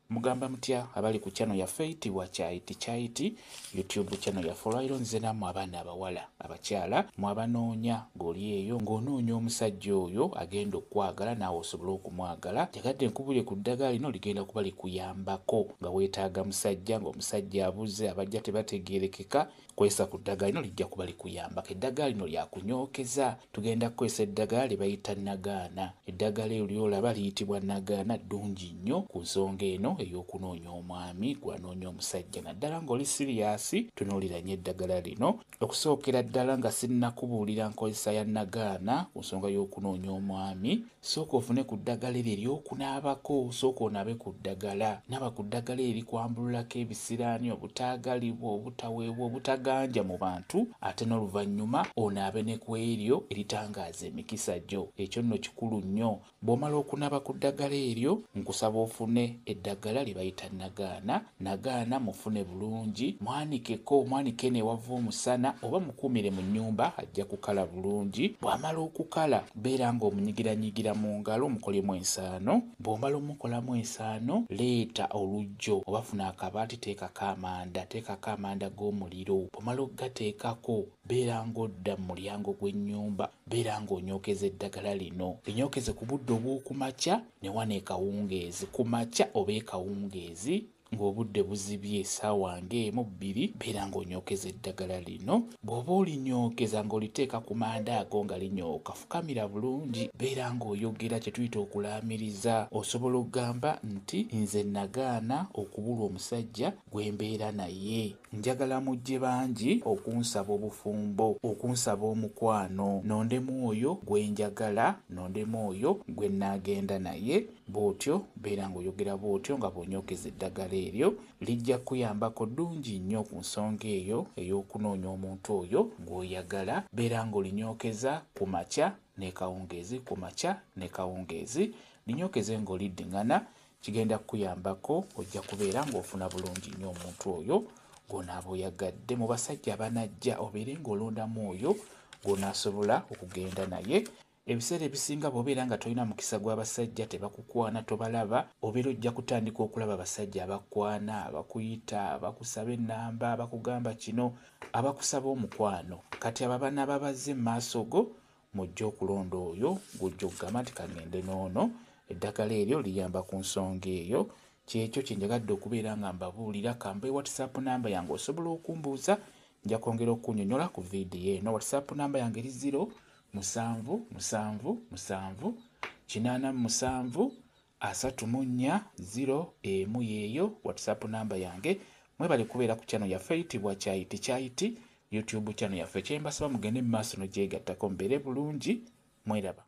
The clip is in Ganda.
Mugamba mutya abali ku channel yaffe eyitibwa Kyayiti Kyayiti YouTube channel yaffe. Olwaliro nze nammwe abaana abawala abakyala mwabanoonya ng'oli eyo ng'onoonya omusajja oyo agenda okukwagala naawe osobole okumwagala. Njagadde nkubulire ku ddagala lino ligenda kuba likuyambako nga weetaaga musajja ng'omusajja abuze abajja tebategeerekeka. Kwesa ku ddagala lino lijja kuba likuyambako. Eddagala lino lyakunyookeza. Tugenda kukozesa eddagala lye bayita nagaana. Eddagala eryo ly'olaba liyitibwa nagaana, ddungi nnyo ku nsonga eno ey'okunoonya omwami gw'anoonya omusajja naddala ng'oli siriyaasi. Tunuulira nnyo eddagala lino. Okusookera ddala nga sinnakubuulira nkozesa ya nagaana ku nsonga y'okunoonya omwami, sooka ofune ku ddagala eryo ery'okunaabako. Sooka onaabe ku ddagala. Naaba ku ddagala eryo erikwambululako ebisiraani, obutaagalibwa, obutaweebwa, obutaganja mu bantu, ate n'oluvannyuma onaabe ne ku eryo eritangaaza emikisa gyo. Ekyo nno kikulu nnyo. Bw'omala okunaaba ku ddagala eryo, nkusaba ofune eddagala lye bayita nagaana. Nagaana mufune bulungi, mwanikeko, mwanike eno ewava omusana oba mukuumire mu nnyumba, ajja kukala bulungi. Bw'amala okukala, beera ng'omunyigiranyigira mu ngalo mukolemu ensaano. Bw'omala omukolamu ensaano, leeta oluggyo oba funa akabaati teekako amanda, teekako amanda g'omuliro. Bw'omala okugateekako, beera ng'odda mu mulyango gw'ennyumba, beera ng'onyookeza eddagala lino. Linyookeze ku budde obw'okumakya ne wano ekawungeezi. Ku makya oba ekawungeezi ng'obudde buzibye essaawa ng'emu bbiri, beera ng'onyookeza eddagala lino. Bw'oba olinyookeza ng'oliteeka ku manda ago nga linyooka, fukamira bulungi, beera ng'oyogera kye tuyita okulaamiriza. Osobola okugamba nti nze nagaana okubulwa omusajja gwe mbeera naye. Njagala mujje bangi okunsaba obufumbo, okunsaba omukwano. Nondemu oyo gwe njagala, nondemu oyo gwe nnaagenda naye. Bw'otyo beera ng'oyogera bw'otyo nga bw'onyookeza eddagala eryo. Lijja kukuyambako ddungi nnyo ku nsonga eyo ey'okunoonya omuntu oyo gw'oyagala. Beera ng'olinyookeza ku makya n'ekawungeezi, ku makya n'ekawungeezi. Linyookeze ng'oliddiŋŋana, kigenda kukuyambako, ojja kubeera ng'ofuna bulungi nnyo omuntu oyo gw'onaaba oyagadde. Mu basajja abanajja obeere ng'olondamu oyo gw'onaasobola okugenda naye. Ebiseera ebisinga bw'obeera nga tolina mukisa gw'abasajja, tebakukwana, tobalaba, obeera ojja kutandika okulaba abasajja abakwana, abakuyita, abakusaba ennamba, abakugamba kino, abakusaba omukwano. Kati abo abanaaba bazze mu maaso go, mujje okulonda oyo gw'ojja okugamba nti kangende n'ono. Eddagala eryo liyamba ku nsonga eyo. Kyekyo kye njagadde okubeera nga mbabuulira. Kambe WhatsApp namba yange osobola okumbuuza, nja kwongera okunnyonnyola ku vidiyo eno. WhatsApp namba yange eri 0 7 7 7 87 34 0 emu yeeyo WhatsApp namba yange. Mwebale kubeera ku channel yaffe eyitibwa Kyayiti Kyayiti YouTube channel yaffe. Kye mbasaba mugende mu maaso n'ogyegattako, mubeere bulungi, mweraba.